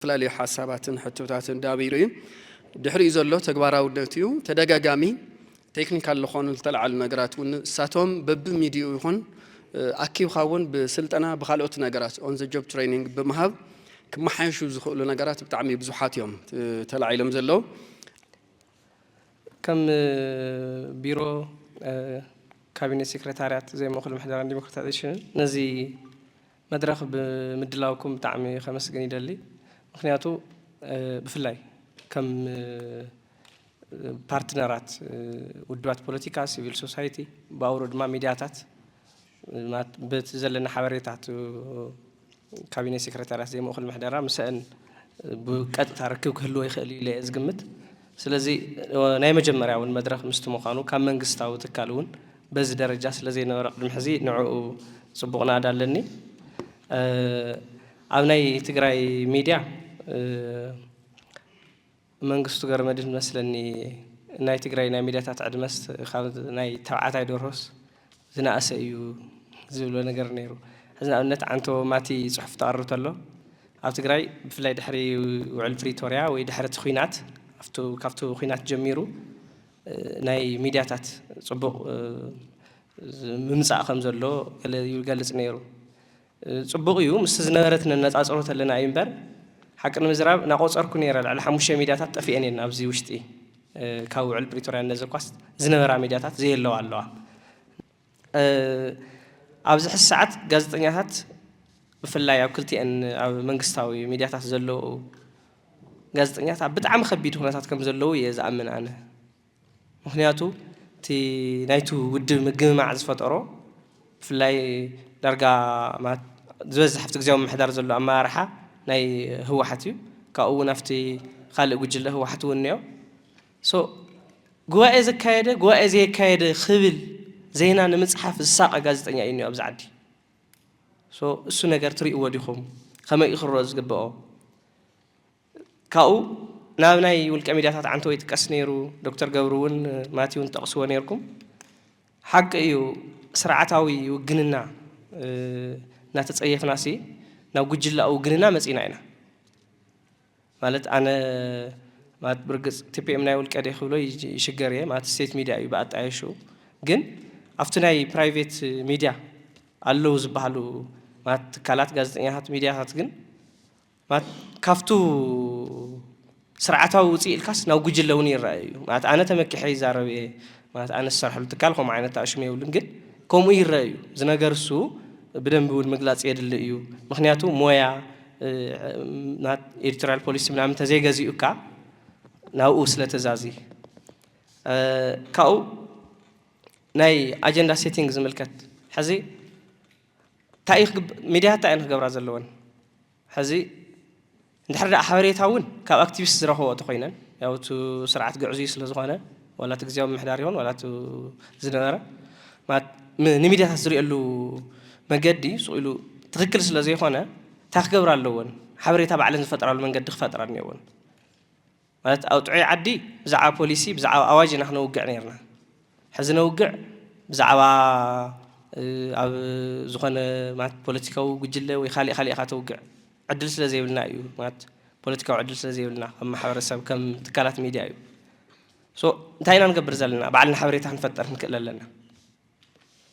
ዝተፈላለዩ ሓሳባትን ሕቶታትን ዳቢሩ እዩ። ድሕሪኡ ዘሎ ተግባራውነት እዩ። ተደጋጋሚ ቴክኒካል ዝኾኑ ዝተለዓሉ ነገራት እውን ንሳቶም በብሚድዩ ይኹን ኣኪብካ እውን ብስልጠና ብካልኦት ነገራት ኦን ዘ ጆብ ትሬኒንግ ብምሃብ ክመሓየሹ ዝኽእሉ ነገራት ብጣዕሚ ብዙሓት እዮም ተላዒሎም ዘለዉ። ከም ቢሮ ካቢኔት ሴክሬታርያት ዘይምእኩል ምሕደራን ዲሞክራታይዜሽንን ነዚ መድረኽ ብምድላውኩም ብጣዕሚ ከመስግን ይደሊ። ምክንያቱ ብፍላይ ከም ፓርትነራት ውድባት ፖለቲካ፣ ሲቪል ሶሳይቲ፣ ብኣውሮ ድማ ሚድያታት በቲ ዘለና ሓበሬታት ካቢኔ ሴክሬታርያት ዘይምእኩል ምሕደራ ምሰአን ብቀጥታ ርክብ ክህልዎ ይኽእል እዩ ኢለ እየ ዝግምት። ስለዚ ናይ መጀመርያ እውን መድረኽ ምስቲ ምዃኑ ካብ መንግስታዊ ትካል እውን በዚ ደረጃ ስለ ዘይነበረ ቅድሚ ሕዚ ንዕኡ ፅቡቕ ናእዳ ኣለኒ። ኣብ ናይ ትግራይ ሚድያ መንግስቱ ገረመድህን መስለኒ ናይ ትግራይ ናይ ሚድያታት ዕድመስ ካብ ናይ ተባዕታይ ደርሆስ ዝነኣሰ እዩ ዝብሎ ነገር ነይሩ። ሕዚ ንኣብነት ዓንቶ ማቲ ፅሑፍ ተቐርብ ተሎ ኣብ ትግራይ ብፍላይ ድሕሪ ውዕል ፕሪቶርያ ወይ ድሕሪ እቲ ኲናት ኣብቱ ካብቲ ኲናት ጀሚሩ ናይ ሚድያታት ፅቡቕ ምምፃእ ከም ዘሎ ገለ ይገልፅ ነይሩ። ፅቡቕ እዩ ምስቲ ዝነበረት ነነፃፅሮ ተለና እዩ እምበር ሓቂ ንምዝራብ እናቆፀርኩ ነይረ ልዕሊ ሓሙሽተ ሚድያታት ጠፊኤን እየን ኣብዚ ውሽጢ ካብ ውዕል ፕሪቶርያ እነዘኳስ ዝነበራ ሚድያታት ዘየለዋ ኣለዋ። ኣብዚ ሕዚ ሰዓት ጋዜጠኛታት ብፍላይ ኣብ ክልቲኤን ኣብ መንግስታዊ ሚድያታት ዘለዉ ጋዜጠኛታት ኣብ ብጣዕሚ ከቢድ ኩነታት ከም ዘለዉ እየ ዝኣምን ኣነ። ምክንያቱ እቲ ናይቲ ውድብ ምግምማዕ ዝፈጠሮ ብፍላይ ዳርጋ ዝበዝሕ ኣብቲ ግዜያዊ ምምሕዳር ዘሎ ኣመራርሓ ናይ ህወሓት እዩ። ካብኡ እውን ኣብቲ ካልእ ጉጅለ ህወሓት እውን እኒኦ። ጉባኤ ዘካየደ ጉባኤ ዘየካየደ ክብል ዜና ንምፅሓፍ ዝሳቐ ጋዜጠኛ እዩ እኒኦ ኣብዚ ዓዲ። እሱ ነገር ትሪእዎ ዲኹም? ከመይ እዩ ክረኦ ዝግብኦ? ካብኡ ናብ ናይ ውልቀ ሚድያታት ዓንቶ ይጥቀስ ነይሩ። ዶክተር ገብሩ እውን ማቲ እውን ትጠቕስዎ ነይርኩም። ሓቂ እዩ ስርዓታዊ ውግንና እናተፀየፍና ሲ ናብ ጉጅላዊ ውግንና መፂና ኢና። ማለት ኣነ ማለት ብርግፅ ቲፒኤም ናይ ውልቀ ደ ክብሎ ይሽገር እየ ማለት ስቴት ሚድያ እዩ ብኣጣየሹ ግን ኣብቲ ናይ ፕራይቬት ሚድያ ኣለዉ ዝበሃሉ ማለት ትካላት ጋዜጠኛታት ሚድያታት ግን ካብቱ ስርዓታዊ ውፅእ ኢልካስ ናብ ጉጅለ እውን ይረአ እዩ ማለት ኣነ ተመኪሐ ይዛረብ እየ ማለት ኣነ ዝሰርሐሉ ትካል ከምኡ ዓይነት ኣሽሙ የብሉን ግን ከምኡ ይረአ እዩ እዚ ነገር እሱ ብደንቢ እውን ምግላፅ የድሊ እዩ ምክንያቱ ሞያ ኤዲቶሪያል ፖሊሲ ምናምን ተዘይገዚኡካ ናብኡ ስለ ተዛዚ ካብኡ ናይ ኣጀንዳ ሴቲንግ ዝምልከት ሕዚ እንታይ ሚድያ እንታይ እየን ክገብራ ዘለወን ሕዚ እንድሕር ደኣ ሓበሬታ እውን ካብ ኣክቲቪስት ዝረኽቦ ተኮይነን ያው እቲ ስርዓት ግዕዙይ ስለ ዝኾነ ዋላ እቲ ግዜያዊ ምምሕዳር ይኹን ዋላ እቲ ዝነበረ ማለት ም- ንሚድያታት ዝሪእሉ መገዲ ስቕ ኢሉ ትኽክል ስለ ዘይኮነ እንታይ ክገብራ ኣለወን ሓበሬታ ባዕለን ዝፈጥራሉ መንገዲ ክፈጥራ እኒኦወን ማለት ኣብ ጥዑይ ዓዲ ብዛዕባ ፖሊሲ ብዛዕባ ኣዋጅ ኢና ክነውግዕ ነይርና ሕዚ ነውግዕ ብዛዕባ ኣብ ዝኾነ ማለት ፖለቲካዊ ጉጅለ ወይ ካሊእ ካሊእ ኢኻ ተውግዕ ዕድል ስለ ዘይብልና እዩ ማለት ፖለቲካዊ ዕድል ስለ ዘይብልና ከም ማሕበረሰብ ከም ትካላት ሚድያ እዩ so እንታይ ኢና ንገብር ዘለና ባዕልና ሓበሬታ ክንፈጥር ክንክእል ኣለና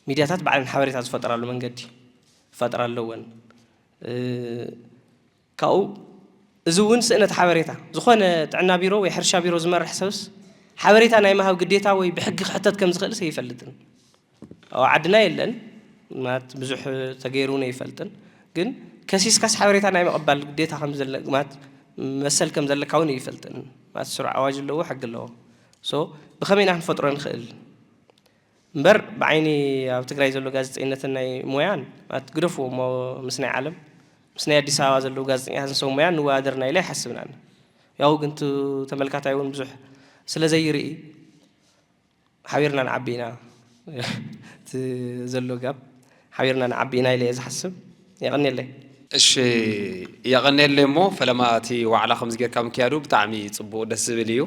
ሚድያታት ባዕለን ሓበሬታ ዝፈጥራሉ መንገዲ ክፈጥራ ኣለወን ካብኡ እዚ እውን ስእነት ሓበሬታ ዝኾነ ጥዕና ቢሮ ወይ ሕርሻ ቢሮ ዝመርሕ ሰብስ ሓበሬታ ናይ ምሃብ ግዴታ ወይ ብሕጊ ክሕተት ከም ዝኽእልስ ኣይፈልጥን ኣብ ዓድና የለን ማለት ብዙሕ ተገይሩ እውን ኣይፈልጥን ግን ከሲስካስ ሓበሬታ ናይ ምቕባል ግዴታ ከም ዘለ ማለት መሰል ከም ዘለካ እውን ኣይፈልጥን ማለት ስሩዕ ኣዋጅ ኣለዎ ሕጊ ኣለዎ so ብኸመይ ኢና ክንፈጥሮ ንኽእል እምበር ብዓይኒ ኣብ ትግራይ ዘሎ ጋዜጠኝነትን ናይ ሞያን ማለት ግደፍዎ እሞ ምስ ናይ ዓለም ምስ ናይ ኣዲስ ኣበባ ዘለዉ ጋዜጠኛታትን ሰብ ሞያን ንወዳደርና ኢለ ኣይሓስብን ኣነ ያው ግን እቲ ተመልካታይ እውን ብዙሕ ስለ ዘይርኢ ሓቢርና ንዓቢ ኢና እቲ ዘሎ ጋብ ሓቢርና ንዓቢ ኢና ኢለ እየ ዝሓስብ የቐንየለይ እሺ የቐንየለይ እሞ ፈለማ እቲ ዋዕላ ከምዚ ጌርካ ምክያዱ ብጣዕሚ ፅቡቕ ደስ ዝብል እዩ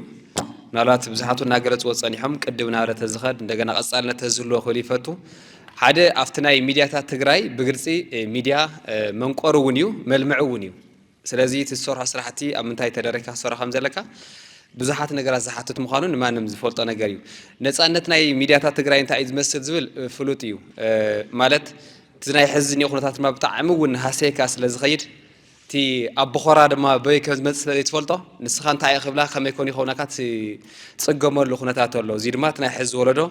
ምናልባት ብዙሓቱ እናገለፅዎ ፀኒሖም ቅድም ናበለ ተዝኸድ እንደገና ቀፃልነት ተዝህልዎ ክብል ይፈቱ ሓደ ኣብቲ ናይ ሚድያታት ትግራይ ብግልፂ ሚድያ መንቆሪ እውን እዩ መልምዒ እውን እዩ ስለዚ እቲ ዝሰርሖ ስራሕቲ ኣብ ምንታይ ተደሪካ ክትሰርሖ ከም ዘለካ ብዙሓት ነገራት ዝሓትት ምዃኑ ንማንም ዝፈልጦ ነገር እዩ። ነጻነት ናይ ሚድያታት ትግራይ እንታይ እዩ ዝመስል ዝብል ፍሉጥ እዩ። ማለት እቲ ናይ ሕዚ ዝኒኦ ኩነታት ድማ ብጣዕሚ እውን ሃሰይካ ስለ ዝኸይድ እቲ ኣብ ቦኾራ ድማ በይ ከም ዝመፅእ ስለ ዘይትፈልጦ ንስኻ እንታይ እዩ ክብላ ከመይ ኮን ይኸውናካ ትፅገመሉ ኩነታት ኣሎ። እዚ ድማ እቲ ናይ ሕዚ ወለዶ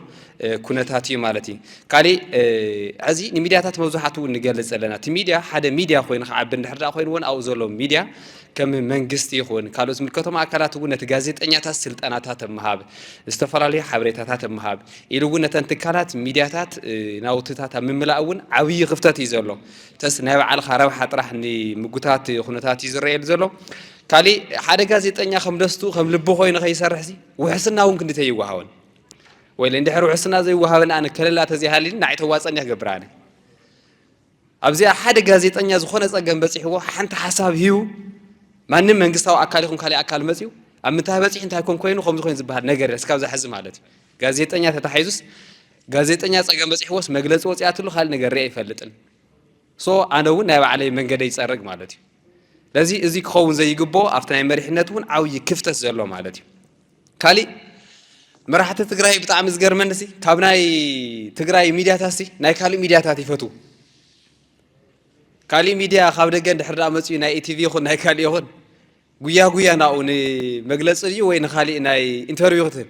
ኩነታት እዩ ማለት እዩ። ካሊእ ሕዚ ንሚድያታት መብዛሕትኡ ንገልፅ ዘለና እቲ ሚድያ ሓደ ሚድያ ኮይኑ ክዓቢ እንድሕር ደኣ ኮይኑ እውን ኣብኡ ዘሎ ሚድያ ከም መንግስቲ ይኹን ካልኦት ዝምልከቶም ኣካላት እውን ነቲ ጋዜጠኛታት ስልጠናታት ምሃብ፣ ዝተፈላለዩ ሓበሬታታት ምሃብ ኢሉ እውን ነተን ትካላት ሚድያታት ናውትታት ኣብ ምምላእ እውን ዓብዪ ክፍተት እዩ ዘሎ። ተስ ናይ ባዕልኻ ረብሓ ጥራሕ ንምጉታት ኩነታት እዩ ዝረየሉ ዘሎ። ካሊእ ሓደ ጋዜጠኛ ከም ደስቱ ከም ልቡ ኮይኑ ከይሰርሕ ሲ ውሕስና እውን ክንድተ ይወሃወን ወይ እንድሕር ውሕስና ዘይወሃበን ኣነ ከለላ ተዘይሃሊኒ ንዓይ ተዋፀኒ ክገብር ኣነ ኣብዚኣ ሓደ ጋዜጠኛ ዝኾነ ፀገም በፂሕዎ ሓንቲ ሓሳብ ሂቡ ማንም መንግስታዊ ኣካል ይኹን ካሊእ ኣካል መፅዩ ኣብ ምንታይ በፂሑ እንታይ ኮን ኮይኑ ከምዚ ኮይኑ ዝበሃል ነገር የለ እስካብ ዝሕዚ ማለት እዩ። ጋዜጠኛ ተታሒዙስ ጋዜጠኛ ፀገም በፂሕዎስ መግለፂ ወፂኣትሉ ካሊእ ነገር ሪአ ኣይፈልጥን። ሶ ኣነ እውን ናይ ባዕለይ መንገደ ይፀርግ ማለት እዩ። ስለዚ እዚ ክኸውን ዘይግብኦ ኣብቲ ናይ መሪሕነት እውን ዓብዪ ክፍተት ዘሎ ማለት እዩ። ካሊእ መራሕቲ ትግራይ ብጣዕሚ ዝገርመኒ ሲ ካብ ናይ ትግራይ ሚድያታት ሲ ናይ ካሊእ ሚድያታት ይፈትዉ። ካሊእ ሚድያ ካብ ደገ እንድሕር ደኣ መፅኡ ናይ ኢቲቪ ይኹን ናይ ካሊእ ይኹን ጉያ ጉያ ናብኡ ንመግለፂ ድዩ ወይ ንካሊእ ናይ ኢንተርቪው ክትህብ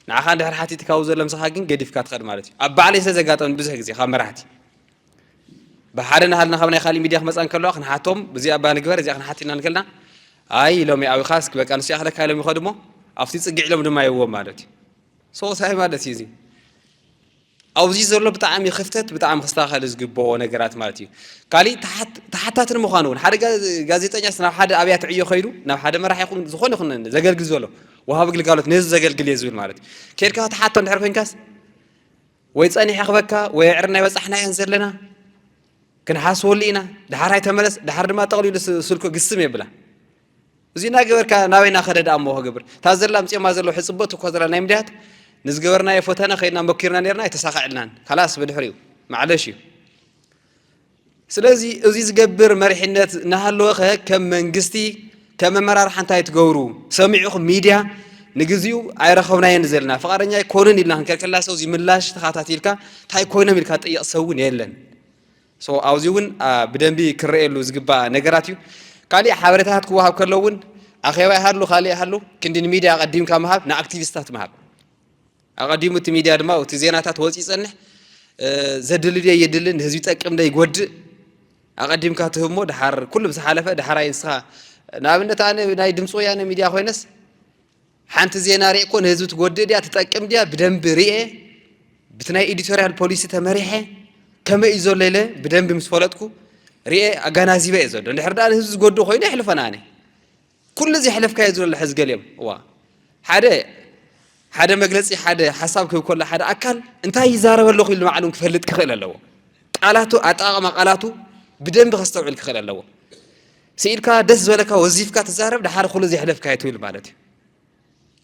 ንዓኻ እንድሕር ሓቲትካ ኣብኡ ዘሎ ምሳኻ ግን ገዲፍካ ትኸድ ማለት እዩ። ኣብ ባዕለይ ስለ ዘጋጠመኒ ብዙሕ ግዜ ካብ መራሕቲ ብሓደ ናሃልና ካብ ናይ ካሊእ ሚድያ ክመፃ እንከለዋ ክንሓቶም እዚኣ እባ ንግበር እዚኣ ክንሓት ኢልና ንከልና ኣይ ኢሎም ይኣዊኻ እስኪ በቃ ንሱ ያኽለካ ኢሎም ይኸዱ እሞ ኣብቲ ፅግዕ ኢሎም ድማ ይዎም ማለት እዩ። ሶ እንታይ ማለት እዩ እዚ ኣብዚ ዘሎ ብጣዕሚ ክፍተት ብጣዕሚ ክስተኻኸል ዝግብኦ ነገራት ማለት እዩ። ካሊእ ተሓታትን ምዃኑ እውን ሓደ ጋዜጠኛስ ናብ ሓደ ኣብያተ ዕዮ ከይዱ ናብ ሓደ መራሕ ይኹን ዝኾነ ይኹን ዘገልግል ዘሎ ወሃቢ ግልጋሎት ነዚ ዘገልግል እየ ዝብል ማለት እዩ። ኬድካ ተሓቶ እንድሕር ኮንካስ ወይ ፀኒሐ ክበካ ወይ ዕርና ይበፃሕናየን ዘለና ክንሓስወሉ ኢና። ድሓር ኣይተመለስ ድሓር ድማ ጠቕሊሉ ስልኩ ግስም የብላ። እዚ እናገበርካ ናበይ እናኸደ ደኣ እሞ ክገብር እታ ዘላ ኣምፅኦማ ዘለዉ ሕፅቦት እኮ ዘላ ናይ ምድያት ንዝገበርናዮ ፈተነ ከይድና መኪርና ነርና ኣይተሳኸዕልናን ካላስ ብድሕሪኡ ማዕለሽ እዩ። ስለዚ እዚ ዝገብር መሪሕነት እናሃለወኸ ከም መንግስቲ ከም ኣመራርሓ እንታይ ትገብሩ ሰሚዑኹም ሚድያ ንግዚኡ ኣይረኸብናየን ዘለና ፍቓደኛ ኣይኮኑን ኢልና ክንከልከልና ሰው እዚ ምላሽ ተኸታቲልካ እንታይ ኮይኖም ኢልካ ትጠይቕ ሰብ እውን የለን። ሶ ኣብዚ እውን ብደንቢ ክረኤሉ ዝግባእ ነገራት እዩ። ካሊእ ሓበሬታታት ክወሃብ ከሎ እውን ኣኼባ ይሃሉ ካሊእ ይሃሉ ክንዲ ንሚድያ ኣቐዲምካ ምሃብ ንኣክቲቪስታት ምሃብ ኣቐዲሙ እቲ ሚድያ ድማ እቲ ዜናታት ወፂ ይፀንሕ ዘድሊ ዶ የድልን ንህዝቢ ይጠቅም ዶ ይጎድእ ኣቐዲምካ ትህብ እሞ ድሓር ኩሉ ብዝሓለፈ ድሓራይ ንስኻ ንኣብነት ኣነ ናይ ድምፂ ወያነ ሚድያ ኮይነስ ሓንቲ ዜና ርኤ እኮ ንህዝቢ ትጎድእ ድያ ትጠቅም ድያ ብደንቢ ርኤ ብቲ ናይ ኤዲቶሪያል ፖሊሲ ተመሪሐ ከመይ እዩ ዘሎ ኢለ ብደንቢ ምስ ፈለጥኩ ርኤ ኣጋናዚበ እየ ዘሎ እንድሕር ደኣ ንህዝቢ ዝጎድእ ኮይኑ የሕልፈን ኣነ ኩሉ እዚ የሕለፍካዮ ዘሎ ሕዚ ገሊኦም እዋ ሓደ ሓደ መግለፂ ሓደ ሓሳብ ክህብ ከሎ ሓደ ኣካል እንታይ ይዛረብ ኣለኹ ኢሉ ንባዕሉ ክፈልጥ ክኽእል ኣለዎ ቃላቱ ኣጠቃቅማ ቃላቱ ብደንቢ ከስተውዕል ክኽእል ኣለዎ ስኢልካ ደስ ዝበለካ ወዚፍካ ትዛረብ ድሓር ኩሉ እዚ የሕለፍካዮ ትብል ማለት እዩ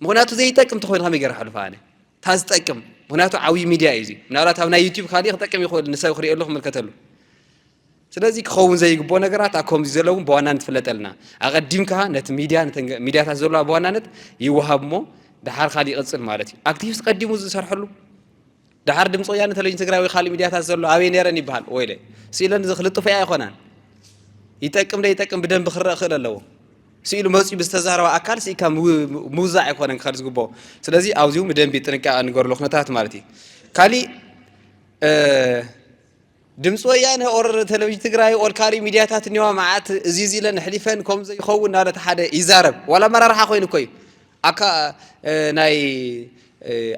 ምኽንያቱ ዘይጠቅም ተኾይኑ ከመይ ገይረ ከሕልፎ ኣነ እታ ዝጠቅም ምኽንያቱ ዓብዪ ሚድያ እዩ እዚ ምናልባት ኣብ ናይ ዩቲብ ካሊእ ክጠቅም ይኽእል ንሰብ ክሪኦ ኣለኹ ክምልከተሉ ስለዚ ክኸውን ዘይግብኦ ነገራት ኣብ ከምዚ ዘሎ እውን ብዋናነት ትፍለጠልና ኣቐዲምካ ነቲ ሚድያ ነተን ሚድያታት ዘለዋ ብዋናነት ይወሃብ እሞ ድሓር ካሊእ ይቕፅል ማለት እዩ ኣክቲቪስት ቀዲሙ ዝሰርሐሉ ድሓር ድምፂ ወያነ ቴሌቪዥን ትግራይ ወይ ካሊእ ሚድያታት ዘሎ ኣበይ ነይረን ይበሃል ወይለ ስኢለን እዚ ክልጥፎ እያ ኣይኮናን ይጠቅም ዶ ይጠቅም ብደንቢ ክረአ ክእል ኣለዎ ስኢሉ መፂኡ ብዝተዛረበ ኣካል ስኢካ ምውዛዕ ኣይኮነን ክኸድ ዝግብኦ ስለዚ ኣብዚ እውን ብደንቢ ጥንቃቐ ንገርሎ ኩነታት ማለት እዩ ካሊእ ድምፂ ወያነ ኦር ቴሌቪዥን ትግራይ ኦር ካሊእ ሚድያታት እኒዋ መዓት እዚ እዚ ኢለን ኣሕሊፈን ከም ዘይኸውን እናበለ እቲ ሓደ ይዛረብ ዋላ ኣመራርሓ ኮይኑ እኮ እዩ ኣካ ናይ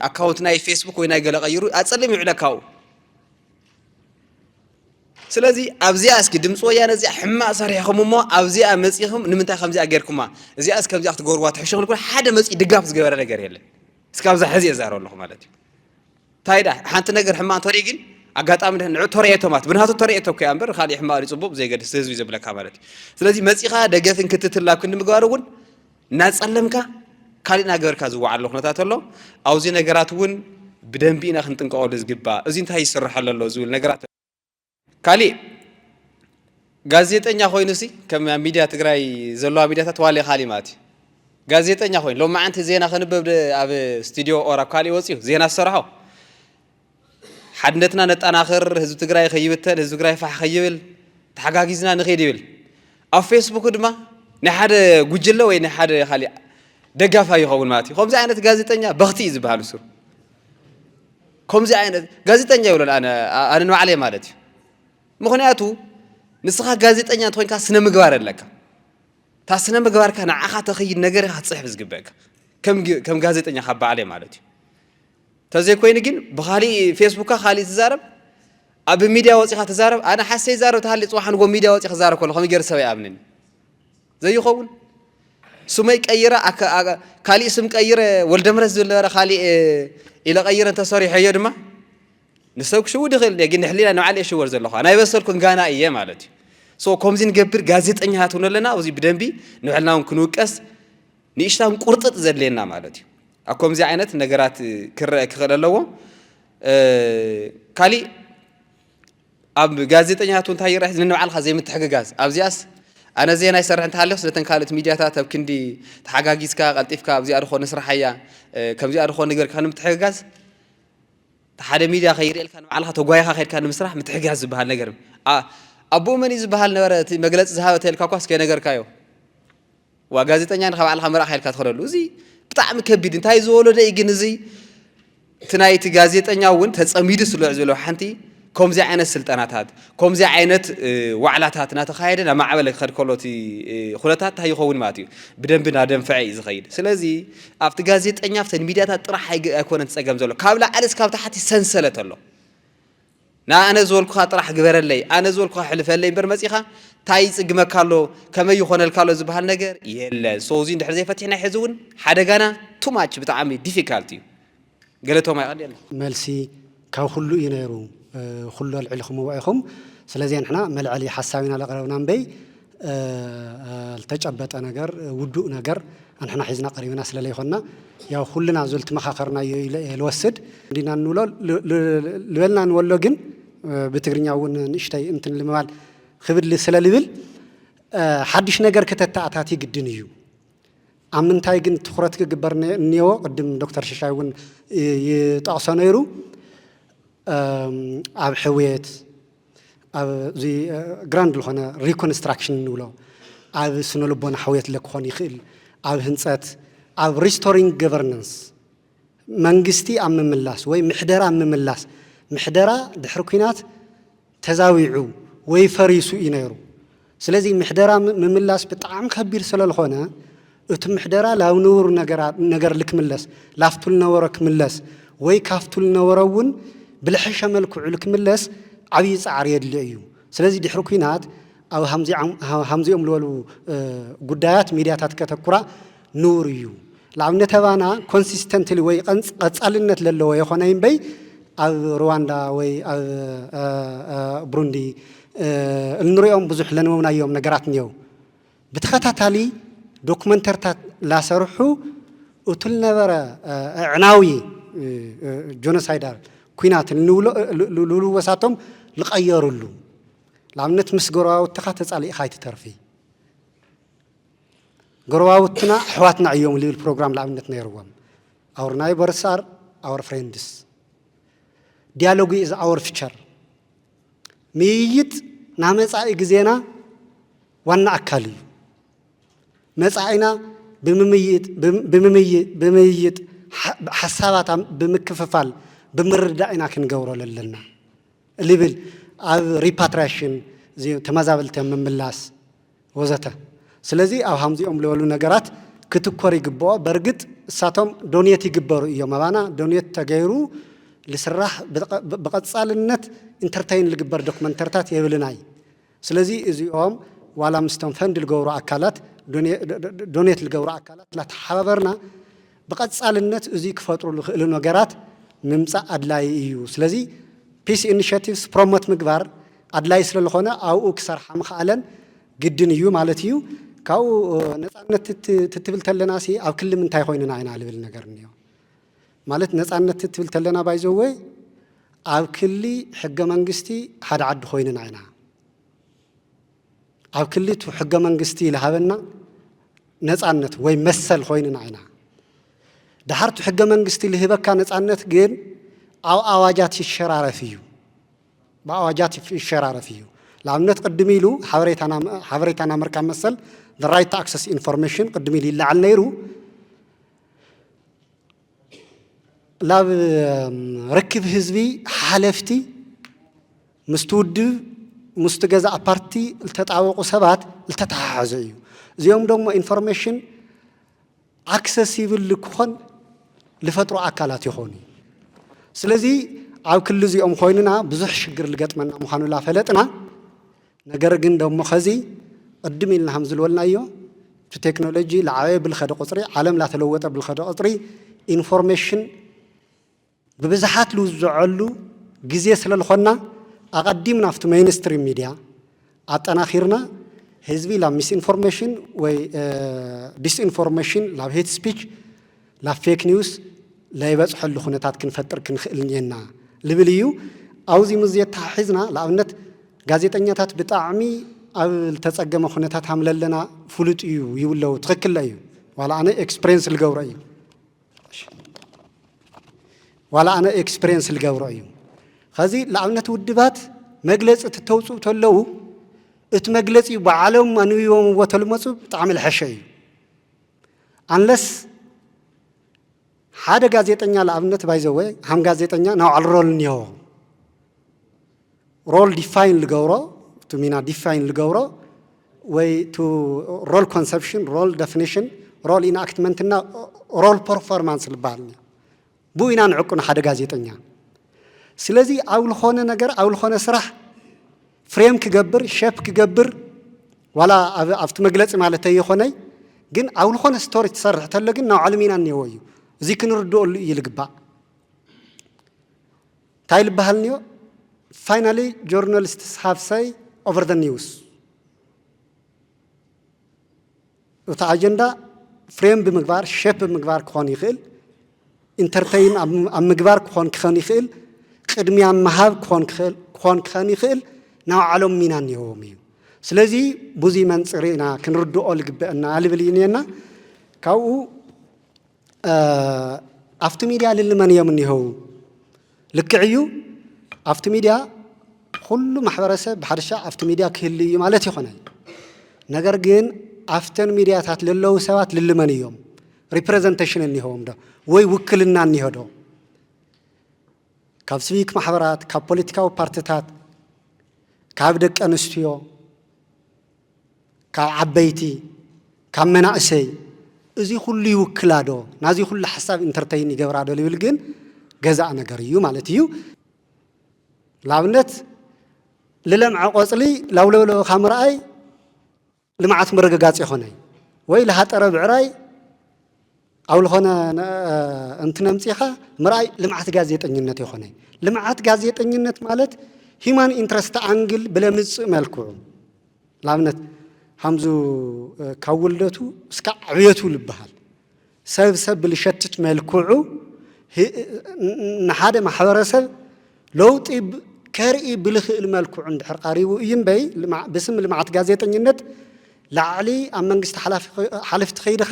ኣካውንት ናይ ፌስቡክ ወይ ናይ ገለ ቀይሩ ኣፀልም ይውዕለካ ኣብኡ ስለዚ ኣብዚኣ እስኪ ድምፂ ወያነ እዚኣ ሕማቕ ሰሪሕኹም እሞ ኣብዚኣ መፂኹም ንምንታይ ከምዚኣ ጌርኩማ እዚኣስ ከምዚኣ ክትገብርዋ ትሕሹ ክልኩ ሓደ መፂኡ ድጋፍ ዝገበረ ነገር የለን እስካብዛ ሕዚ እየ ዛረብ ኣለኹ ማለት እዩ እንታይ ዳ ሓንቲ ነገር ሕማቕ እንተሪኡ ግን ኣጋጣሚ ንዑ ተረኤቶማት ብናቱ ተረኤቶ እኮ እምበር ካልእ ሕማቕ ድዩ ፅቡቕ ብዘይገድስ ህዝቢ ዘብለካ ማለት እዩ ስለዚ መፂኻ ደገፍን ክትትል ኣብ ክንዲ ምግባር እውን እናፀለምካ ካሊእ እናገበርካ ዝወዓሎ ኩነታት ኣሎ ኣብዚ ነገራት እውን ብደንቢ ኢና ክንጥንቀቐሉ ዝግባእ እዚ እንታይ ይስርሐሉ ኣሎ ዝብል ነገራት ካሊእ ጋዜጠኛ ኮይኑ ሲ ከም ኣብ ሚድያ ትግራይ ዘለዋ ሚድያታት ዋሌ ካሊእ ማለት እዩ። ጋዜጠኛ ኮይኑ ሎማዓንቲ ዜና ከንበብ ደ- ኣብ ስቱዲዮ ኦር ኣብ ካሊእ ወፂኡ ዜና ዝሰርሖ ሓድነትና ነጠናኽር፣ ህዝቢ ትግራይ ከይብተን፣ ህዝቢ ትግራይ ፋሕ ከይብል ተሓጋጊዝና ንኸይድ ይብል። ኣብ ፌስቡክ ድማ ናይ ሓደ ጉጅለ ወይ ናይ ሓደ ካሊእ ደጋፋ ይኸውን ማለት እዩ። ከምዚ ዓይነት ጋዜጠኛ በኽቲ እዩ ዝበሃል እሱ። ከምዚ ዓይነት ጋዜጠኛ ይብሎ ኣነ ኣነ ንባዕለይ ማለት እዩ። ምኽንያቱ ንስኻ ጋዜጠኛ እንተኾይንካ ስነ ምግባር ኣለካ። እታ ስነ ምግባርካ ንዓኻ ተኸይድ ነገር ኢኻ ክትፅሕፍ ዝግበእካ ከም ግ- ከም ጋዜጠኛ ካብ ባዕለይ ማለት እዩ። ተዘይኮይኑ ግን ብኻሊእ ፌስቡካ ካሊእ ትዛረብ ኣብ ሚድያ ወፂኻ ትዛረብ ኣነ ሓሰይ ዛረብ ተሃሊ ፅዋሕ ንጎ ሚድያ ወፂ ክዛረብ ከሎ ከመይ ገይሩ ሰብ ይኣምንን ዘይኸውን ስመይ ቀይረ ኣከ- ኣከ- ካሊእ ስም ቀይረ ወልደምረት ዝብል ነበረ ካሊእ ኢለ ቀይረ እንተሰሪሐዮ ድማ ንሰብ ክሽውድ ይኽእል እየ፣ ግን ንሕሊና ንባዕለይ እሽወር ዘለኹ ናይ በሰልኩን ጋና እየ ማለት እዩ። ሶ ከምዚ ንገብር ጋዜጠኛታት እውን ኣለና ኣብዚ ብደንቢ ንባዕልና እውን ክንውቀስ ንእሽታን ቁርጥጥ ዘድልየና ማለት እዩ። ኣብ ከምዚ ዓይነት ነገራት ክረአ ክኽእል ኣለዎ። እ፣ ካሊእ ኣብ ጋዜጠኛታት እውን እንታይ ይረአ ንንባዕልካ ዘይምትሕግጋዝ ኣብዚኣስ ኣነ ዜና ይሰርሕ እንተሃለኹስ ነተን ካልኦት ሚድያታት ኣብ ክንዲ ተሓጋጊዝካ ቀልጢፍካ ኣብዚኣ ድኾ ንስራሓያ እ፣ ከምዚኣ ድኾ ንግበርካ ንምትሕግጋዝ ሓደ ሚድያ ከይርእየልካ ንባዕልካ ተጓይኻ ከድካ ንምስራሕ ምትሕግጋዝ ዝበሃል ነገር ኣ- ኣቦኡ መን እዩ ዝበሃል ነበረ እቲ መግለፂ ዝሃበ ተልካ ኳስ ከይነገርካዮ ዋ ጋዜጠኛ ንካ ባዕልካ ምራእካ ኢልካ ትኸደሉ እዚ ብጣዕሚ ከቢድ እንታይ ዝወለደ እዩ ግን እዚ እቲ ናይቲ ጋዜጠኛ እውን ተፀሚዱ ስልዕ ዝበለ ሓንቲ ከምዚ ዓይነት ስልጠናታት ከምዚ ዓይነት እ፣ ዋዕላታት እናተኻየደ ናብ ማዕበለ ክኸድ ከሎ እቲ እ፣ ኩነታት እንታይ ይኸውን ማለት እዩ ብደንቢ እናደንፈዐ እዩ ዝኸይድ ስለዚ ኣብቲ ጋዜጠኛ ኣብተን ሚድያታት ጥራሕ ኣይግ- ኣይኮነን ጸገም ዘሎ ካብ ላዕሊ እስካብ ታሕቲ ሰንሰለት ኣሎ ንኣነ ዝበልኩኻ ጥራሕ ግበረለይ ኣነ ዝበልኩኻ ሕልፈለይ እምበር መጺኻ እንታይ ይጽግመካ ኣሎ ከመይ ይኾነልካ ኣሎ ዝበሃል ነገር የለን so እዚ እንድሕር ዘይፈቲሕና ሕዚ እውን ሓደጋና too much ብጣዕሚ difficult እዩ ገለቶም ኣይቐድየልና መልሲ ካብ ኩሉ እዩ ነይሩ ኩሉ ኣልዕልኹምዎ ኢኹም ስለዚ ንሕና መልዐሊ ሓሳብ ኢና ለቕረብና እምበይ ዝተጨበጠ ነገር ውዱእ ነገር ኣንሕና ሒዝና ቀሪብና ስለ ለይኮንና ያው ኩልና ዙ ልትመኻኸርናዮ ኢለ እየ ልወስድ እንዲና ንብሎ ልበልና ንወሎ ግን ብትግርኛ እውን ንእሽተይ እንትን ልምባል ክብል ስለ ልብል ሓድሽ ነገር ክተተኣታቲ ግድን እዩ ኣብ ምንታይ ግን ትኹረት ክግበር እኒአዎ ቅድም ዶክተር ሽሻይ እውን ይጠቕሶ ነይሩ ኣብ ሕውየት ኣብዚ ግራንድ ዝኾነ ሪኮንስትራክሽን ንብሎ ኣብ ስነ ልቦና ሕውየት ለክኾን ይኽእል ኣብ ህንፀት ኣብ ሪስቶሪንግ ገቨርናንስ መንግስቲ ኣብ ምምላስ ወይ ምሕደራ ኣብ ምምላስ ምሕደራ ድሕሪ ኩናት ተዛዊዑ ወይ ፈሪሱ እዩ ነይሩ። ስለዚ ምሕደራ ምምላስ ብጣዕሚ ከቢድ ስለ ዝኾነ እቲ ምሕደራ ላብ ንቡር ነገር ልክምለስ፣ ላፍቱ ልነበሮ ክምለስ ወይ ካፍቱ ልነበሮ እውን ብልሐሸ መልክዑ ልክምለስ ዓብዪ ፃዕሪ የድልዮ እዩ። ስለዚ ድሕሪ ኩናት ኣብ ሃምዚኦም ዝበሉ ጉዳያት ሚድያታት ከተኩራ ንቡር እዩ። ንኣብነት ኣባና ኮንሲስተንትሊ ወይ ቀፃልነት ለለዎ የኾነ እምበይ ኣብ ሩዋንዳ ወይ ኣብ ብሩንዲ እንሪኦም ብዙሕ ለንበብናዮም ነገራት እኒአው። ብተኸታታሊ ዶክመንተርታት ላሰርሑ እቱ ልነበረ ኣዕናዊ ጆኖሳይዳል ኩናት ልብልወሳቶም ልቐየሩሉ ንኣብነት ምስ ጎረባብትኻ ተፃሊእኻ ኣይትተርፊ ጎረባብትና ኣሕዋትና እዮም ልብል ፕሮግራም ንኣብነት ነይርዎም our neighbors are our friends dialogue is our future ምይይጥ ናይ መፃኢ ግዜና ዋና ኣካል እዩ መፃኢና ብምምይጥ ብምምይጥ ብምይይጥ ሓሳባት ብምክፍፋል ብምርዳእ ኢና ክንገብሮ ለለና ልብል ኣብ repatriation ተመዛበልቲ ምምላስ ወዘተ ስለዚ ኣብ ሃምዚኦም ዝበሉ ነገራት ክትኮር ይግብኦ በርግጥ እሳቶም ዶኔት ይግበሩ እዮም ኣባና ዶኔት ተገይሩ ልስራሕ ብቐፃልነት ኢንተርተይን ልግበር ዶክመንተርታት የብልናይ ስለዚ እዚኦም ዋላ ምስቶም ፈንድ ልገብሩ ኣካላት ዶኔት ልገብሩ ኣካላት ላተሓባበርና ብቐፃልነት እዚ ክፈጥሩ ልኽእሉ ነገራት ምምፃእ ኣድላዪ እዩ። ስለዚ peace initiatives promote ምግባር ኣድላዪ ስለ ዝኾነ ኣብኡ ክሰርሓ ምኽኣለን ግድን እዩ ማለት እዩ። ካብኡ ነፃነት ትትብል ተለና ሲ ኣብ ክሊ ምንታይ ኮይንና ኢና ልብል ነገር እኒኦ። ማለት ነፃነት ትትብል ተለና ባይዘወይ ኣብ ክሊ ሕገ መንግስቲ ሓደ ዓዲ ኮይንና ኢና። ኣብ ክሊ እቲ ሕገ መንግስቲ ዝሃበና ነፃነት ወይ መሰል ኮይንና ኢና። ድሓር እቲ ሕገ መንግስቲ ዝህበካ ነፃነት ግን ኣብ ኣዋጃት ይሸራረፍ እዩ። ብኣዋጃት ይፍ- ይሸራረፍ እዩ። ንኣብነት ቅድም ኢሉ ሓበሬታና ሓበሬታና ምርካብ መሰል፣ the right to access information፣ ቅድም ኢሉ ይለዓል ነይሩ። ላብ ርክብ ህዝቢ ሓለፍቲ ምስቲ ውድብ ምስቲ ገዛእ ፓርቲ ዝተጣበቑ ሰባት ዝተተሓሓዘ እዩ። እዚኦም ደግሞ ኢንፎርሜሽን ኣክሰሲብል ክኾን ዝፈጥሩ ኣካላት ይኾኑ። ስለዚ ኣብ ክሊ እዚኦም ኮይንና ብዙሕ ሽግር ዝገጥመና ምዃኑ ላፈለጥና፣ ነገር ግን ደሞ ኸዚ ቅድም ኢልና ከም ዝልበልናዮ እቲ ቴክኖሎጂ ላዓበየ ብልኸደ ቁፅሪ፣ ዓለም ላተለወጠ ብልኸደ ቁፅሪ ኢንፎርሜሽን ብብዝሓት ልውዝዐሉ ግዜ ስለ ዝኾንና ኣቐዲምና ኣብቲ ሜይንስትሪም ሚድያ ኣጠናኺርና ህዝቢ ላብ ሚስኢንፎርሜሽን ወይ ዲስኢንፎርሜሽን ላብ ሄት ስፒች ላብ ፌክ ኒውስ ለይበፅሐሉ ኩነታት ክንፈጥር ክንኽእል እኒአና ልብል እዩ። ኣብዚ ምስ ዘተሓሒዝና ንኣብነት ጋዜጠኛታት ብጣዕሚ ኣብ ዝተፀገመ ኩነታት ሃምለለና ፍሉጥ እዩ ይብለው። ትኽክል እዩ። ዋላ ኣነ ኤክስፕሬንስ ልገብሮ እዩ። ዋላ ኣነ ኤክስፕሬንስ ልገብሮ እዩ። ኸዚ ንኣብነት ውድባት መግለፂ ተተውፅኡ ተለዉ እቲ መግለፂ ባዕሎም ኣንቢቦምዎ ተልመፁ ብጣዕሚ ልሐሸ እዩ። ኣንለስ ሓደ ጋዜጠኛ ንኣብነት ባይዘወ ሃም ጋዜጠኛ ናውዓል ሮል እኒሆ ሮል ዲፋይን ልገብሮ፣ እቲ ሚና ዲፋይን ልገብሮ ወይ ቱ ሮል ኮንሰፕሽን፣ ሮል ደፊኒሽን፣ ሮል ኢንኣክትመንት እና ሮል ፐርፎርማንስ ልበሃል እዩ። ብኡ ኢና ንዕቁ ንሓደ ጋዜጠኛ። ስለዚ ኣብ ልኾነ ነገር ኣብ ልኾነ ስራሕ ፍሬም ክገብር ሸፕ ክገብር ዋላ ኣብቲ መግለፂ ማለት ኣይኾነይ፣ ግን ኣብ ልኾነ ስቶሪ ትሰርሕ ተሎ ግን ናውዓሉ ሚና እኒሀዎ እዩ። እዚ ክንርድኦሉ እዩ ልግባእ። እንታይ ልበሃል እኒኦ? Finally journalists have say over the news። እቲ ኣጀንዳ ፍሬም ብምግባር ሼፕ ብምግባር ክኾን ይኽእል፣ ኢንተርተይን ኣብ ምግባር ክኾን ክኾን ይኽእል፣ ቅድሚያ ምሃብ ክኾን ክኽእል ክኾን ክኾን ይኽእል። ናውዓሎም ሚና እኒሀዎም እዩ። ስለዚ ብዙይ መንፅር ኢና ክንርድኦ ልግበአና ልብል እዩ እኒአና። ካብኡ ኣብቲ ሚድያ ልልመን እዮም እኒሀው። ልክዕ እዩ። ኣብቲ ሚድያ ኩሉ ማሕበረሰብ ብሓደሻ ኣብቲ ሚድያ ክህሉ እዩ ማለት ይኾነን። ነገር ግን ኣብተን ሚድያታት ለለዉ ሰባት ልልመን እዮም። ሪፕሬዘንቴሽን እኒሀዎም ዶ ወይ ውክልና እኒሆ ዶ? ካብ ሲቪክ ማሕበራት፣ ካብ ፖለቲካዊ ፓርትታት፣ ካብ ደቂ ኣንስትዮ፣ ካብ ዓበይቲ፣ ካብ መናእሰይ፣ እዚ ኩሉ ይውክላ ዶ? ናዚ ኩሉ ሓሳብ ኢንተርተይን ይገብራ ዶ ልብል ግን ገዛእ ነገር እዩ ማለት እዩ። ንኣብነት ልለምዐ ቆፅሊ ላውለውለውኻ ምርኣይ ልምዓት ምርግጋፅ ይኾነ ወይ ልሃጠረ ብዕራይ ኣብ ዝኾነ እንትነምፂኻ ምርኣይ ልምዓት ጋዜጠኝነት ይኾነ። ልምዓት ጋዜጠኝነት ማለት ሂማን ኢንትረስት ኣንግል ብለምፅእ መልክዑ ንኣብነት ሃምዙ ካብ ውልደቱ እስካ ዕብየቱ ልበሃል ሰብ ሰብ ብልሸትት መልክዑ ንሓደ ማሕበረሰብ ለውጢ ከርኢ ብልኽእል መልክዑ እንድሕር ቀሪቡ እዩ እምበይ ብስም ልምዓት ጋዜጠኝነት ላዕሊ ኣብ መንግስቲ ሓለፍቲ ከይድኻ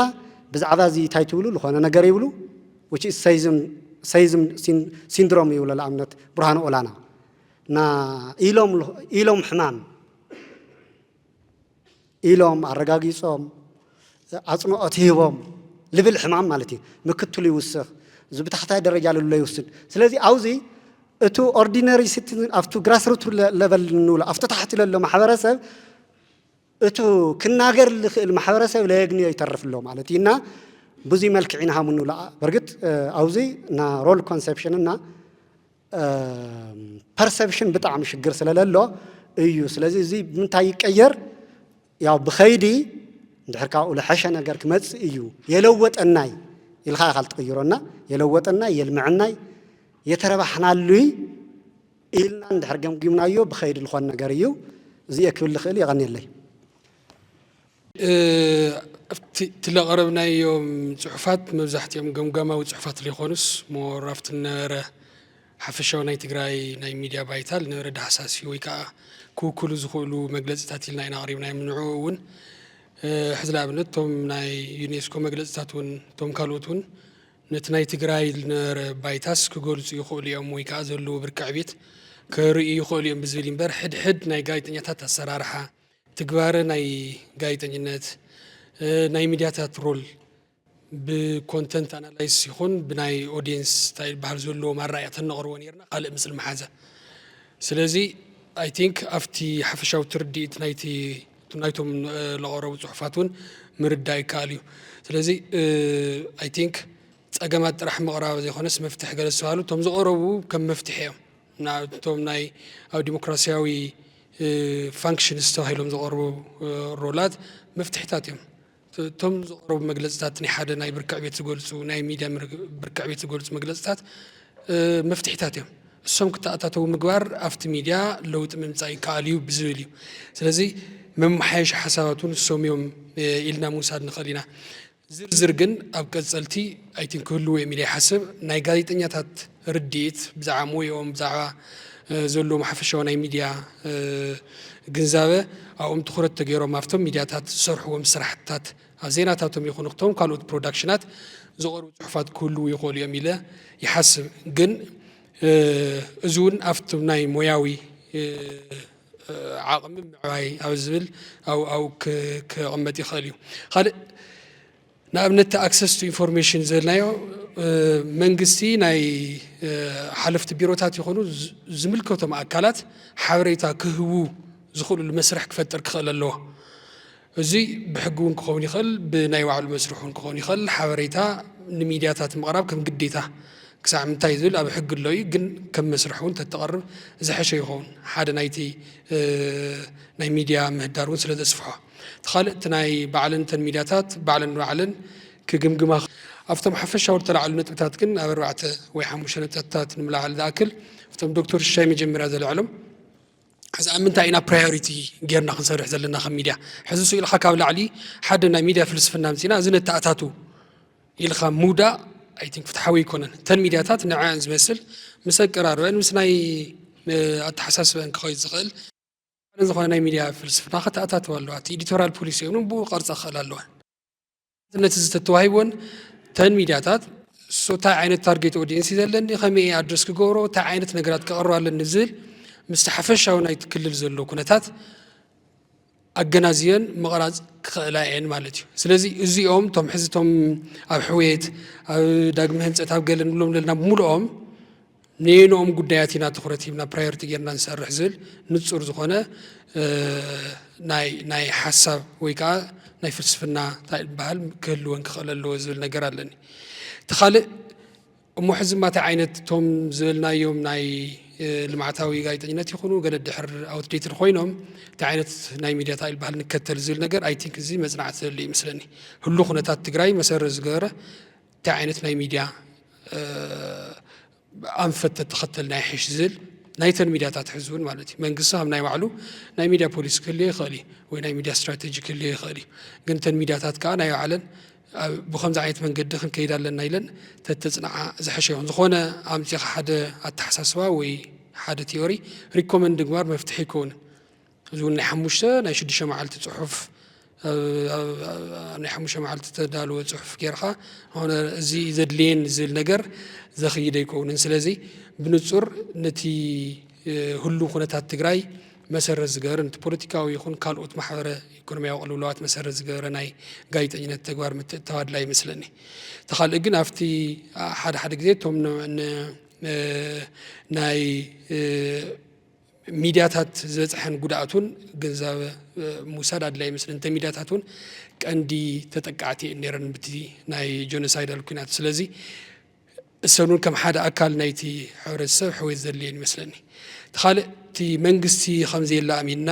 ብዛዕባ እዚ እንታይ ትብሉ ዝኾነ ነገር ይብሉ። ሰይዝም ሲንድሮም ይብሎ ለኣብነት ብርሃን ኦላና እና ኢሎም ኢሎም ሕማም ኢሎም ኣረጋጊጾም ኣጽንኦት ሂቦም ልብል ሕማም ማለት እዩ። ምክትሉ ይውስኽ፣ እዚ ብታሕታይ ደረጃ ልሎ ይውስድ። ስለዚ ኣብዚ እቲ ኦርዲነሪ ሲቲዝን ኣብቲ ግራስሩት ለቨል ንብሎ ኣብቲ ታሕቲ ለሎ ማሕበረሰብ እቱ ክናገር ልኽእል ማሕበረሰብ ለየግንዮ ይተርፍ ኣሎ ማለት እዩ እና ብዙይ መልክዕ ኢና ሃሙ ንብሎ። በርግጥ ኣብዚ ና ሮል ኮንሰፕሽን እና ፐርሰፕሽን ብጣዕሚ ሽግር ስለለሎ እዩ። ስለዚ እዚ ብምንታይ ይቀየር? ያው ብኸይዲ እንድሕር ካብኡ ለሐሸ ነገር ክመጽእ እዩ የለወጠናይ ኢልካ ኢኻ ትቕይሮና የለወጠናይ የልምዐናይ የተረባሕናሉይ ኢልና እንድሕር ገምጊምናዮ ብኸይዲ ልኾን ነገር እዩ። እዚ እየ ክብል ልኽእል። የቐንየለይ። ኣብቲ ለቐረብናዮም ፅሑፋት መብዛሕትኦም ገምጋማዊ ፅሑፋት ሊኾኑስ ሞር ኣብቲ ነበረ ሓፈሻዊ ናይ ትግራይ ናይ ሚድያ ባይታ ዝነበረ ዳህሳሲ ወይ ከዓ ክውክሉ ዝኽእሉ መግለፅታት ኢልና ኢና ኣቕሪብናዮም። ንዕኡ እውን ሕዚ ንኣብነት እቶም ናይ ዩኔስኮ መግለፅታት እውን እቶም ካልኦት እውን ነቲ ናይ ትግራይ ዝነበረ ባይታስ ክገልፁ ይኽእሉ እዮም ወይ ከዓ ዘለዎ ብርኪ ዕቤት ክርእዩ ይኽእሉ እዮም ብዝብል እምበር ሕድሕድ ናይ ጋዜጠኛታት ኣሰራርሓ ትግባረ ናይ ጋዜጠኝነት ናይ ሚድያታት ሮል ብኮንተንት ኣናላይስ ይኹን ብናይ ኦዲየንስ እንታይ ይበሃል ዘለዎም ኣረኣእያ ተነቕርቦ ነርና ካልእ ምስል መሓዘ። ስለዚ ኣይ ቲንክ ኣብቲ ሓፈሻዊ ትርድኢት ናይቲ ናይቶም ለቐረቡ ፅሑፋት እውን ምርዳእ ይከኣል እዩ። ስለዚ ኣይ ቲንክ ፀገማት ጥራሕ ምቕራብ ዘይኮነስ መፍትሒ ገለ ዝተባሃሉ እቶም ዝቐረቡ ከም መፍትሒ እዮም። ንኣብነት እቶም ናይ ኣብ ዲሞክራሲያዊ ፋንክሽንስ ተባሂሎም ዝቐርቡ ሮላት መፍትሒታት እዮም። እቶም ዝቐረቡ መግለፅታት ናይ ሓደ ናይ ብርኪ ዕቤት ዝገልፁ ናይ ሚድያ ብርኪ ዕቤት ዝገልፁ መግለፅታት መፍትሒታት እዮም። እሶም ክተኣታተው ምግባር ኣብቲ ሚድያ ለውጢ ምምፃእ ይከኣል እዩ ብዝብል እዩ። ስለዚ መመሓየሺ ሓሳባት እውን እሶም እዮም ኢልና ምውሳድ ንኽእል ኢና። ዝርዝር ግን ኣብ ቀፀልቲ ኣይቲን ክህልው እዮም ኢለ ይሓስብ። ናይ ጋዜጠኛታት ርድኢት ብዛዕባ ሞይኦም ብዛዕባ ዘለዎም ሓፈሻዊ ናይ ሚድያ ግንዛበ ኣብኦም ትኹረት ተገይሮም ኣብቶም ሚድያታት ዝሰርሕዎም ስራሕትታት ኣብ ዜናታቶም ይኹኑ ክቶም ካልኦት ፕሮዳክሽናት ዝቐርቡ ፅሑፋት ክህልው ይኽእሉ እዮም ኢለ ይሓስብ። ግን እዚ እውን ኣብቶም ናይ ሞያዊ ዓቕሚ ምዕባይ ኣብ ዝብል ኣብኡ ክቕመጥ ይኽእል እዩ። ካልእ ንኣብነት ኣክሰስ ቱ ኢንፎርሜሽን ዝበልናዮ መንግስቲ ናይ ሓለፍቲ ቢሮታት ይኹኑ ዝምልከቶም ኣካላት ሓበሬታ ክህቡ ዝኽእሉሉ መስርሕ ክፈጥር ክኽእል ኣለዎ። እዚ ብሕጊ እውን ክኸውን ይኽእል፣ ብናይ ባዕሉ መስርሕ እውን ክኸውን ይኽእል። ሓበሬታ ንሚድያታት ምቕራብ ከም ግዴታ ክሳዕ ምንታይ ዝብል ኣብ ሕጊ ኣሎ እዩ፣ ግን ከም መስርሕ እውን ተተቐርብ ዝሐሸ ይኸውን። ሓደ ናይቲ ናይ ሚድያ ምህዳር እውን ስለ ዘስፍሖ። እቲ ካልእ እቲ ናይ ባዕለን እተን ሚድያታት ባዕለን ባዕለን ክግምግማ ኣብቶም ሓፈሻዊ ዝተላዕሉ ነጥብታት ግን ኣብ ኣርባዕተ ወይ ሓሙሽተ ነጥብታት ንምልዓል ዝኣክል እቶም ዶክተር ሽሻይ መጀመርያ ዘልዕሎም እዚ ኣብ ምንታይ ኢና ፕራዮሪቲ ጌርና ክንሰርሕ ዘለና ከም ሚድያ? ሕዚ ስኢልካ ካብ ላዕሊ ሓደ ናይ ሚድያ ፍልስፍና ምፂና እዚ ነተኣታቱ ኢልካ ምውዳእ ኣይ ቲንክ ፍትሓዊ ኣይኮነን። እተን ሚድያታት ንዐን ዝመስል ምስ ኣቀራርበን ምስ ናይ ኣተሓሳስበን ክኸይድ ዝኽእል ዝኾነ ናይ ሚድያ ፍልስፍና ከተኣታተዋ ኣለዋ። እቲ ኤዲቶሪያል ፖሊሲ እውን ብኡ ቅርፃ ክኽእል ኣለዋ። ነቲ ዝተተዋሂቦን ተን ሚድያታት እንታይ ዓይነት ታርጌት ኦዲየንስ ዘለኒ ከመይ ኣድረስ ክገብሮ እንታይ ዓይነት ነገራት ክቐርብ ኣለኒ ዝብል ምስቲ ሓፈሻዊ ናይቲ ክልል ዘሎ ኩነታት ኣገናዝየን ምቕራፅ ክኽእላ እየን ማለት እዩ። ስለዚ እዚኦም እቶም ሕዚ እቶም ኣብ ሕውየት ኣብ ዳግመ ህንፀት ኣብ ገለ ንብሎም ዘለና ብምልኦም ነየንኦም ጉዳያት ኢና ትኹረት ሂብና ፕራዮሪቲ ጌርና ንሰርሕ ዝብል ንፁር ዝኾነ ናይ ናይ ሓሳብ ወይ ከዓ ናይ ፍልስፍና እንታይ ዝበሃል ክህልወን ክኽእል ኣለዎ ዝብል ነገር ኣለኒ። እቲ ካልእ እሞ ሕዚ ማታ ዓይነት እቶም ዝበልናዮም ናይ ልምዓታዊ ጋዜጠኝነት ይኹኑ ገለ ድሕር ኣውትዴትድ ኮይኖም እቲ ዓይነት ናይ ሚድያ እንታይ ዝበሃል ንከተል ዝብል ነገር ኣይ ቲንክ እዚ መፅናዕቲ ዘድልዮ ይመስለኒ። ህሉ ኩነታት ትግራይ መሰረት ዝገበረ እንታይ ዓይነት ናይ ሚድያ ኣንፈት ተተኸተልና ይሕሽ ዝብል ናይተን ሚድያታት ሕዚ እውን ማለት እዩ መንግስቲ ከም ናይ ባዕሉ ናይ ሚድያ ፖሊሲ ክህልዮ ይኽእል እዩ ወይ ናይ ሚድያ ስትራቴጂ ክህልዮ ይኽእል እዩ። ግን እተን ሚድያታት ከዓ ናይ ባዕለን ብከምዚ ዓይነት መንገዲ ክንከይድ ኣለና ኢለን ተተፅንዓ ዝሐሸ ይኹን። ዝኾነ ኣምፂኻ ሓደ ኣተሓሳስባ ወይ ሓደ ቲዮሪ ሪኮመንድ ምግባር መፍትሒ ኣይከውንን። እዚ እውን ናይ ሓሙሽተ ናይ ሽዱሽተ መዓልቲ ፅሑፍ ናይ ሓሙሽተ መዓልቲ ተዳለወ ፅሑፍ ጌርካ ሆነ እዚ ዘድልየን ዝብል ነገር ዘኽይድ ኣይከውንን። ስለዚ ብንፁር ነቲ ህሉ ኩነታት ትግራይ መሰረት ዝገበረ ነቲ ፖለቲካዊ ይኹን ካልኦት ማሕበረ ኢኮኖሚያዊ ቅልውላዋት መሰረት ዝገበረ ናይ ጋዜጠኝነት ተግባር ምትእትታው ኣድላይ ይመስለኒ። እቲ ካልእ ግን ኣብቲ ሓደ ሓደ ግዜ እቶም ናይ ሚድያታት ዝበፅሐን ጉድኣቱን ግንዛበ ምውሳድ ኣድላይ ይመስለኒ። እንተ ሚድያታት እውን ቀንዲ ተጠቃዕቲ እየን ነይረን ብቲ ናይ ጆኖሳይዳል ኩናት። ስለዚ እሰን እውን ከም ሓደ ኣካል ናይቲ ሕብረተሰብ ሕውየት ዘድልየን ይመስለኒ። እቲ ካልእ እቲ መንግስቲ ከምዘየለ ኣሚንና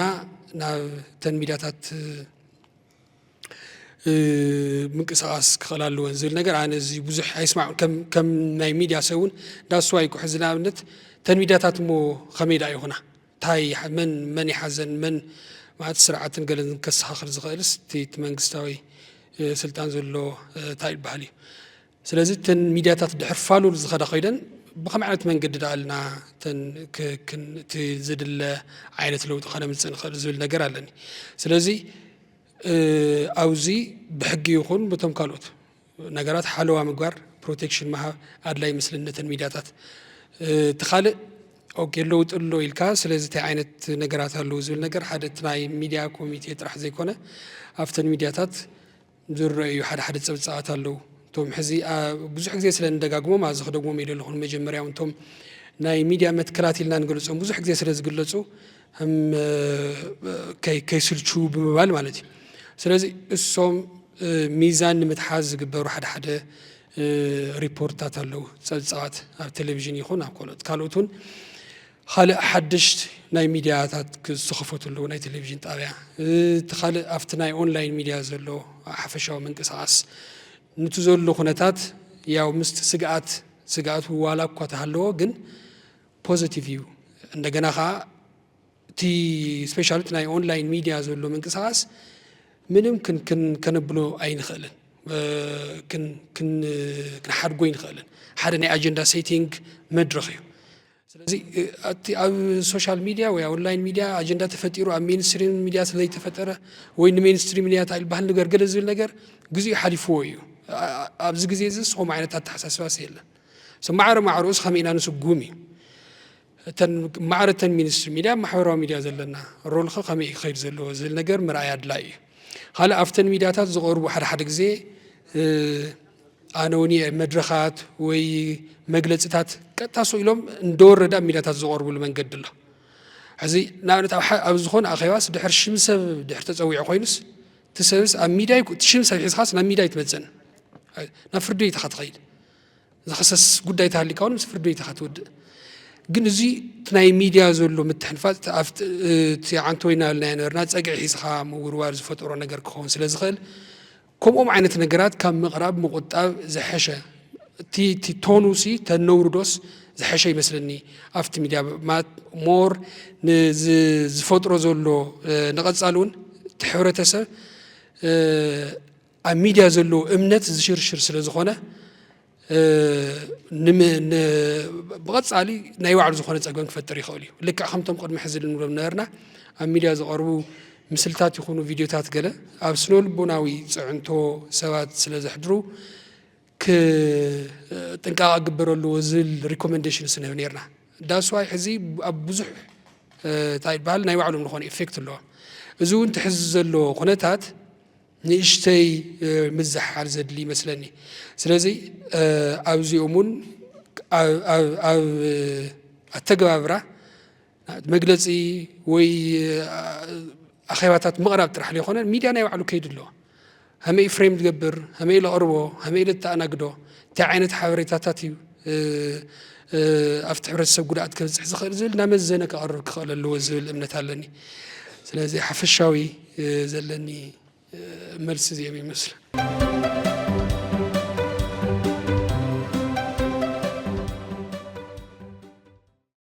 ናብ ተን ሚድያታት ምንቅስቃስ ክኽእል ኣለወን ዝብል ነገር ኣነ እዚ ብዙሕ ኣይስማዕ ከም ናይ ሚድያ ሰብ እውን ዳስዋ ይኩ ሕዚ ንኣብነት ተን ሚድያታት እሞ ከመይ ዳ ይኹና እንታይ መን መን ይሓዘን መን ማለት ስርዓትን ገለን ከሰኻኽር ዝኽእልስ እቲ መንግስታዊ ስልጣን ዘሎ እንታይ ይበሃል እዩ። ስለዚ እተን ሚድያታት ድሕር ፋሉል ዝኸዳ ኮይደን ብኸም ዓይነት መንገዲ ደኣልና እቲ ዝድለ ዓይነት ለውጢ ከነምፅእ ንኽእል ዝብል ነገር ኣለኒ። ስለዚ ኣብዚ ብሕጊ ይኹን ብቶም ካልኦት ነገራት ሓለዋ ምግባር፣ ፕሮቴክሽን ምሃብ ኣድላይ ይመስለኒ ነተን ሚድያታት። እቲ ካልእ ኦኬ ለውጢ ኣሎ ኢልካ፣ ስለዚ እንታይ ዓይነት ነገራት ኣለዉ ዝብል ነገር ሓደ እቲ ናይ ሚድያ ኮሚቴ ጥራሕ ዘይኮነ ኣብተን ሚድያታት ዝረኣዩ ሓደ ሓደ ጸብጻባት ኣለዉ። እቶም ሕዚ ብዙሕ ግዜ ስለ ንደጋግሞም ኣብዚ ክደግሞም እየ ዘለኹ። መጀመርያ እውን እቶም ናይ ሚድያ መትከላት ኢልና ንገልጾም ብዙሕ ግዜ ስለ ዝግለጹ ከይስልቹ ብምባል ማለት እዩ። ስለዚ እሶም ሚዛን ንምትሓዝ ዝግበሩ ሓደ ሓደ ሪፖርትታት ኣለዉ፣ ጸብጻባት ኣብ ቴሌቪዥን ይኹን ኣብ ካልኦት ካልኦት እውን ካልእ ሓደሽቲ ናይ ሚድያታት ዝተኸፈቱ ኣለዉ፣ ናይ ቴሌቪዥን ጣብያ። እቲ ካልእ ኣብቲ ናይ ኦንላይን ሚድያ ዘሎ ሓፈሻዊ ምንቅስቃስ ንቲ ዘሎ ኩነታት ያው ምስቲ ስግኣት ስግኣቱ ዋላ እኳ ተሃለዎ ግን ፖዚቲቭ እዩ። እንደገና ከዓ እቲ ስፔሻሊ ናይ ኦንላይን ሚድያ ዘሎ ምንቅስቃስ ምንም ከነብሎ ኣይንኽእልን፣ ክንሓድጎ ኣይንኽእልን። ሓደ ናይ ኣጀንዳ ሴቲንግ መድረኽ እዩ። ስለዚ እቲ ኣብ ሶሻል ሚድያ ወይ ኦንላይን ሚድያ ኣጀንዳ ተፈጢሩ ኣብ ሜንስትሪም ሚድያ ስለዘይተፈጠረ ወይ ንሜንስትሪም ሚድያ ታይል ባህል ነገር ገለ ዝብል ነገር ግዜኡ ሓሊፍዎ እዩ። ኣብዚ ግዜ እዚ ስኹም ዓይነት ኣተሓሳስባስ የለን። ማዕረ ማዕረኡስ ከመይ ኢና ንስጉም እዩ። እተን ማዕረ እተን ሚኒስትሪ ሚድያ ማሕበራዊ ሚድያ ዘለና ሮልኸ ከመይ እዩ ክኸይድ ዘለዎ ዝብል ነገር ምርኣይ ኣድላይ እዩ። ካልእ ኣብተን ሚድያታት ዝቐርቡ ሓደ ሓደ ግዜ ኣነ እውን እየ መድረኻት ወይ መግለፅታት ቀጥታ ስቕ ኢሎም እንደወረደ ኣብ ሚድያታት ዝቐርብሉ መንገዲ ኣሎ። ሕዚ ንኣብነት ኣብ ዝኾነ ኣኼባስ ድሕር ሽም ሰብ ድሕር ተፀዊዑ ኮይኑስ እቲ ሰብስ ኣብ ሚድያ እቲ ሽም ሰብ ሒዝኻስ ናብ ሚድያ ኣይትመፅን፣ ናብ ፍርዲ ኢኻ ትኸይድ። ዝኸሰስ ጉዳይ ተሃሊካ እውን ምስ ፍርዲ ኢኻ ትውድእ። ግን እዚ እቲ ናይ ሚድያ ዘሎ ምትሕንፋፅ እቲ ዓንቶ ኢናበልና ነበርና ፀግዒ ሒዝኻ ምውርዋር ዝፈጠሮ ነገር ክኸውን ስለ ዝኽእል ከምኦም ዓይነት ነገራት ካብ ምቕራብ ምቁጣብ ዝሐሸ። እቲ ቶኑ ሲ ተነውርዶስ ዝሐሸ ይመስለኒ። ኣብቲ ሚድያ ማለት ሞር ዝፈጥሮ ዘሎ ንቐፃሊ እውን እቲ ሕብረተሰብ ኣብ ሚድያ ዘለዎ እምነት ዝሽርሽር ስለ ዝኾነ ብቐፃሊ ናይ ባዕሉ ዝኾነ ፀገም ክፈጥር ይኽእል እዩ። ልክዕ ከምቶም ቅድሚ ሕዚ ንብሎም ነበርና ኣብ ሚድያ ዝቐርቡ ምስልታት ይኹኑ ቪድዮታት ገለ ኣብ ስነ ልቦናዊ ፅዕንቶ ሰባት ስለ ዘሕድሩ ጥንቃቐ ክግበር ኣለዎ ዝብል ሪኮመንዴሽን ስንህብ ነርና። ዳስዋይ ሕዚ ኣብ ብዙሕ እንታይ ይበሃል ናይ ባዕሎም ዝኾነ ኢፌክት ኣለዎ። እዚ እውን ትሕዚ ዘለዎ ኩነታት ንእሽተይ ምዝሕሓር ዘድሊ ይመስለኒ። ስለዚ ኣብዚኦም እውን ኣብ ኣተገባብራ መግለፂ ወይ ኣኼባታት ምቕራብ ጥራሕ ዘይኮነ ሚድያ ናይ ባዕሉ ከይድ ኣለዎ። ከመይ ፍሬም ዝገብር፣ ከመይ ለቕርቦ፣ ከመይ ለተኣናግዶ፣ እንታይ ዓይነት ሓበሬታታት እዩ ኣብቲ ሕብረተሰብ ጉድኣት ከብፅሕ ዝኽእል ዝብል እናመዘነ ከቕርብ ክኽእል ኣለዎ ዝብል እምነት ኣለኒ። ስለዚ ሓፈሻዊ ዘለኒ መልሲ እዚኦም ይመስል።